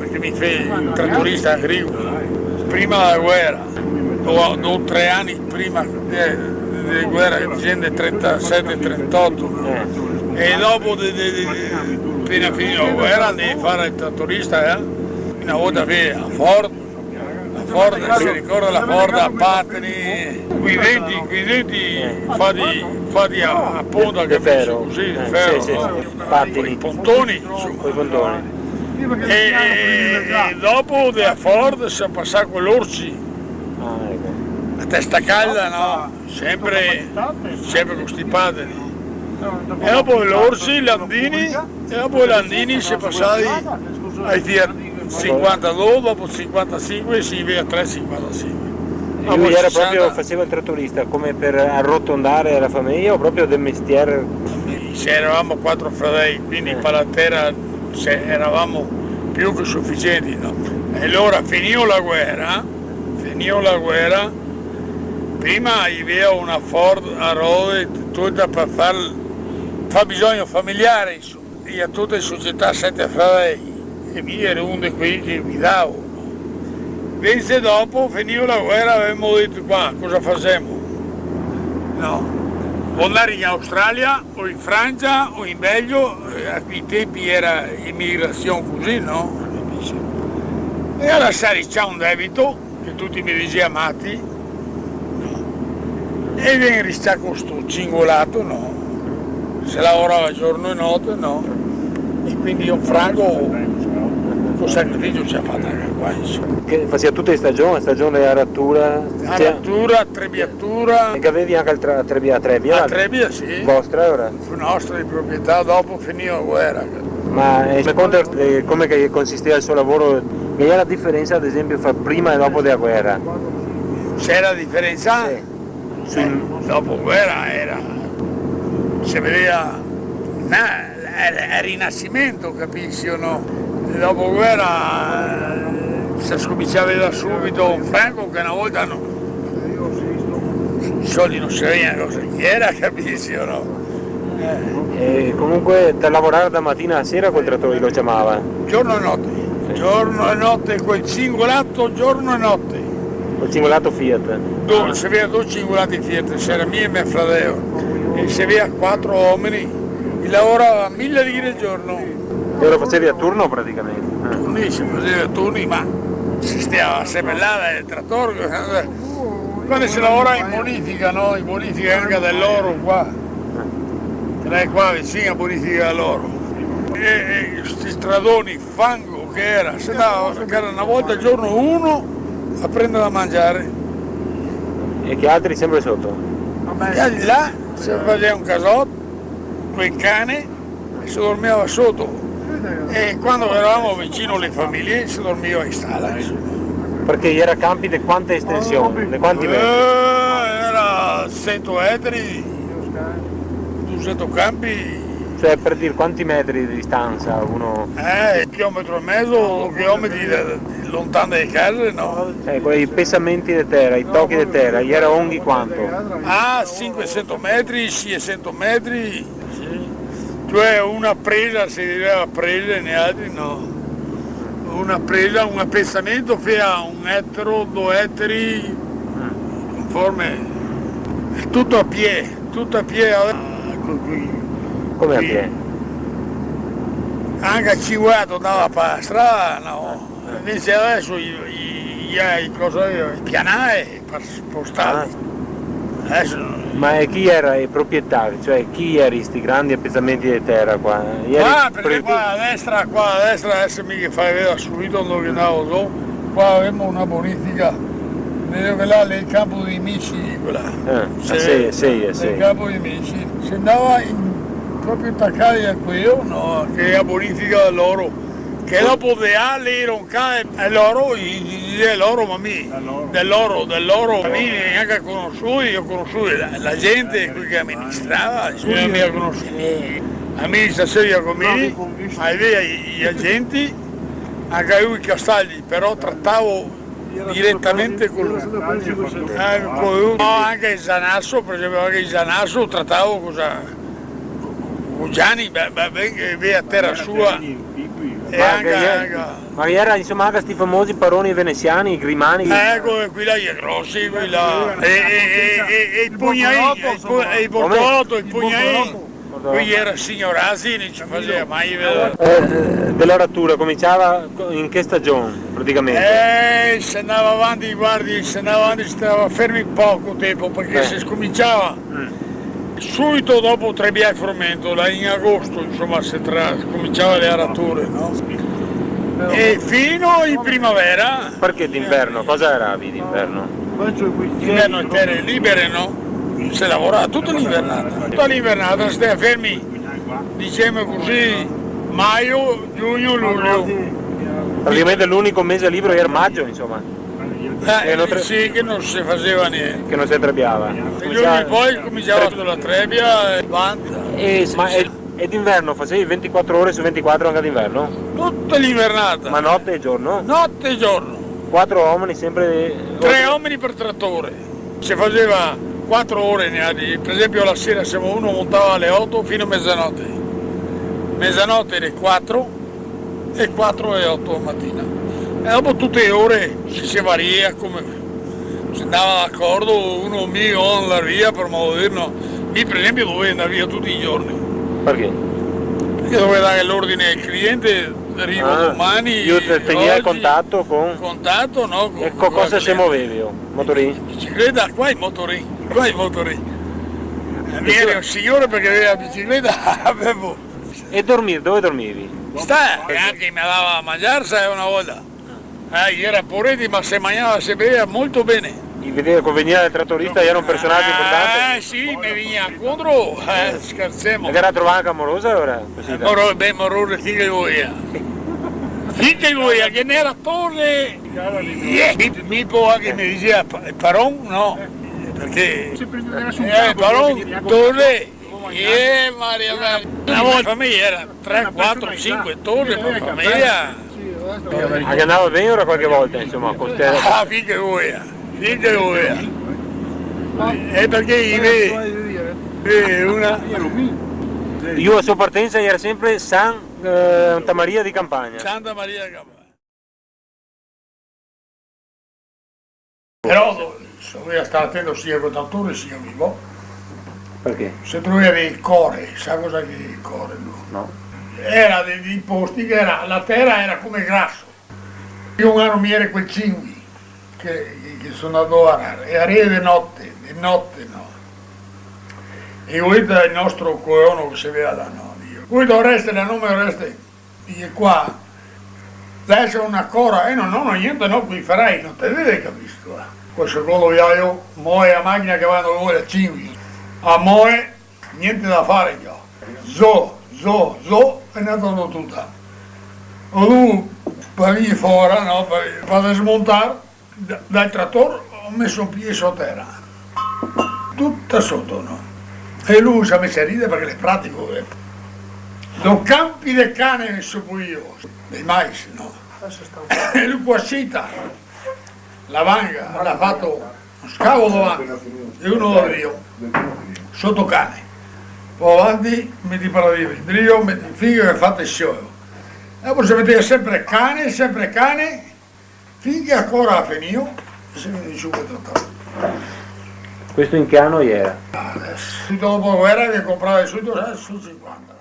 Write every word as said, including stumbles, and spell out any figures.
Parché mi fea el tratorista agricolo prima dela guera, do, do tre ani prima de, de guera, dixendo trentasete, trentaoto, no? Eh. E dopo de, de, de, de, apena finìa la guera, andea a far el tratorista, eh? Una volta fea la Ford, la Ford, se ricorda la Ford a patini, coi denti, coi denti fati, fati a, a ponta, de fero, cusì, de fero, sì, sì, no? Patini. Coi pontoni, insoma. Coi pontoni. E, e, e dopo de la Ford se pasà co l'Orsi. Ah, eco. La testa calda, no? Sempre, sempre co sti patini. E dopo l'Orsi, Landini, e dopo Landini se pasà ai Fiat sinquantadó, dopo sinquantasinque, sì, via tre sinquantasinque. Dopo sesanta. Lui era proprio, faceva il trattorista come per arrotondare la famiglia o proprio del mestiere? Sì, eravamo quatro fradei, quindi, eh, par la tera, cioè, eravamo più che sufficienti, no? E alora, finìo la guera, finìo la guera, prima i avea una Ford a rode, tuta par far, far bisogno familiare, insoma. E a tute le società, sete fradei, e mi ero un de quei che guidavo, no? Invese dopo, finìo la guera, gavemo dito: "Qua, cosa fasemo?" No? O andare in Australia, o in Francia, o in Belgio, eh, a quei tempi era emigrasion cusì, no? E a lasare ciò un debito, che tuti me dixea mati, no? E vien ristà co sto cingolato, no? Se lavorava giorno e note, no? E quindi un franco, co sacrificio, se ga fato anca qua, insoma. Che faseva tute le stagioni, la stagion de aratura? Cioè, aratura, trebiatura. E che gavevi anca el tra-, trebia-, la trebia? La trebia, sì. Vostra, alora? Nostra, de proprietà, dopo finìo la guera. Ma, eh, me conta, eh, come che consistea el so lavoro, che gera la diferensa, ad esempio, fra prima e dopo dela guera? Gera la diferensa? Sì. Eh, dopo guera era, se vedeva, na-, el, el Rinasimento, capisi o no? E dopo guera, eh, se scominsiava da subito un franco che na volta no, i soldi no se vedeva cosa che gera, capisi o no? Eh. E comunque da lavorare da matina a sera col trattore lo ciamava? Giorno e note, sì. Giorno e note, col cingolato, giorno e note. Col cingolato Fiat? Do-, se avea do cingolati Fiat, se gera mi e me fradeo, e se avea quatro omeni, e lavorava mile lire al giorno. E lo fasevi a turno praticamente? Eh. Turni, se faseva turni, ma se stava sempre là, eh, trator, eh, quando se lavorava in bonifica, no? In bonifica anca de l'oro qua. Che l'è qua vicino a bonifica de l'oro. E, e sti stradoni, fango che gera, se ndava, che gera na volta al giorno uno a prendere da mangiare. E che altri sempre soto? E là se faseva un casot coi cani, e se dormiva soto. E quando eravamo vicino le famiglie, se dormiva in stala, insoma. Parché gera campi de quanta estension? De quanti metri? Eh, gera sento metri, dusento campi. Cioè, per dir, quanti metri de distansa uno? Eh, chilometro e mezo, do chilometri de, de, lontan da le case, no? Eh, quei pesamenti de tera, i tochi de tera, gera longhi quanto? Ah, sinquesento metri, siesento metri. Sì. Cioè, una presa, se dixeva prese, nialtri no. Una presa, un apesamento, fea un etaro, do etari, conforme. E tuto a pie, tuto a pie, eh, co-, co-, come a pie? Anca a cingolato ndava par la strada, no? Invese deso i, i, i, i, cosa, i pianai. Par spostarli. Ah. Deso... Ma e chi gera i proprietari? Cioè, chi gera sti grandi apesamenti de tera qua? Qua, parché pri-, qua a destra, qua a destra, deso mi ghe faso vedar subito dove che ndavo zo. Qua gavemo na bonifica. Vedo che là l'è el campo dei missili, quela. Eh, sì, sì, sì. El campo dei missili. Se ndava in, proprio tacai a queo, no? Che xe la bonifica de l'oro. Che dopo de là, lì, ero un cane, e l'oro, i, i, i, de l'oro, ma mi, de l'oro, de l'oro, mi gnanca conosui, go conosù la, la gente, quei che aministrava, mi no i go conosui. Mi, aministrasion, mi, ma i, i agenti, anca i castaldi, però tratavo diretamente col, eh, col, no, anca el Zanasso, par esenpio, anca el Zanasso tratavo co, co, co Gianni, be-, be-, be-, che vea tera sua, e... Ma anca, che ghe-, anca Ma ghe jera, insoma, anca sti famosi paroni venesiani, i Grimani. Eh, eco, quei là i è grosi, quei là. E, e, e, e, e i Pugnai, e i Pu-, e i Bortoloto, i Pugnai. Bortoloto. Quei jera signorasi, no se faseva mai, vero? Eh, de l'aratura, cominciava co-, in che stagion, praticamente? Eh, se ndava avanti, guardi, se ndava avanti, se stava fermi poco tempo, parché se scominciava subito dopo trebià el formento, là in agosto, insoma, se tra-, scominciava le arature, no? E fino in primavera. Parché d'inverno? Cosa aravi d'inverno? D'inverno le tere libere, no? Se lavorava tuta l'invernata. Tuta l'invernata se stava fermi, disemo cusì, maio, giugno, luglio. Praticamente l'unico mese libero jera majo, insoma. Eh, e no tre- sì, che no se faseva gnente. Che no se trebiava. E giorni poi cominciava con la trebia e basta. E, ma e, e d'inverno fasevi ventiquatro ore su ventiquatro anca d'inverno? Tuta l'invernata. Ma note e giorno? Note e giorno. Quatro omeni sempre? Tre omeni par tratore. Se faseva quatro ore, ne ha di-, par esenpio, la sera se uno montava ale oto fino a mezanote. Mezanote ale quatro, e quatro e oto a matina. E dopo tute le ore se, se varia, come se ndava d'acordo, uno mi, o ndar via, par modo de dir, no. Mi, par esenpio, doveva ndar via tuti i giorni. Parché? Parché doveva dar l'ordine al cliente, rivo domani, ah, te-, tegnea ogi. Contato con... Contato, no, con... E co cosa se movevi? Motorin? Bicicleta, qua i motorin, qua i motorin. Eh, mi jero un signor parché gaveva la bicicleta, avevo E dormir, dove dormivi? Sta, e anca i me dava da mangiar, sa, na volta. Eh, i jera povareti, ma se magnava, se beveva molto ben. I vedeva che vegniva el tratorista, jera un personajo inportante. Eh, sì, me vegnea incontro, eh, scherzemo. E che jera trovà anca amorosa, alora? Cusì, eh, dai. Moro-, ben, morose, fin che voea. Fin che voea, che ghe n'era tose. Eh, mi, mi po' anca me diseva pa-, el paron, no? Parché, eh, paron, tose. Eh, Maria, na volta la fameja jera tre, quatro, sinque, tose par fameja. Ma che ndava ben, alora, qualche volta, insoma, co ste... Ah, fin che voea, fin che voea. Eh, parché i ve-, eh, una... Lu a so partensa jera senpre San-, eh, Santa Maria de Campagna. Santa Maria de Campagna. Però se doveva star atento sia col tratore sia vivo. Parché? Se trovava dei core, sa cosa che xe el core, no? No. Jera dei, dei posti che jera, la tera jera come graso. Mi un ano mi jera quel cinque che, che so ndà a arar, e aree de note, de note, no? E go dito al nostro colono che se vedeva là, no, digo: "Voi do reste, là no me reste." E qua, deso na cora, eh, no, no, no, gnente, no, quei ferrai, no te vede, capisto, eh. Questo co lo viaio, moe la machina che va dove vol, a cinque. A moe, gnente da fare, ciò. Zo, zo, zo, e ne torno tuta. Lu, par vegner fora, no, par, par desmontar, da, dal trator go meso un pie soto tera. Tuta soto, no? E lu se ga meso a rider parché l'è pratico, eh. Do canpi de cane, so po io, dei mais, no? E lu co la seta, la vanga, el ga fato un scavo davanti e uno da drio, soto cane. Po avanti, meti par drio, drio, meti, fin che ga fato el sioio. E po se meteva senpre cane, senpre cane, fin che la cora la ga finìo, e se vien su col trator. Questo in che ano jera? Deso. Subito dopo la guera che comprava subito, eh, su sinquanta.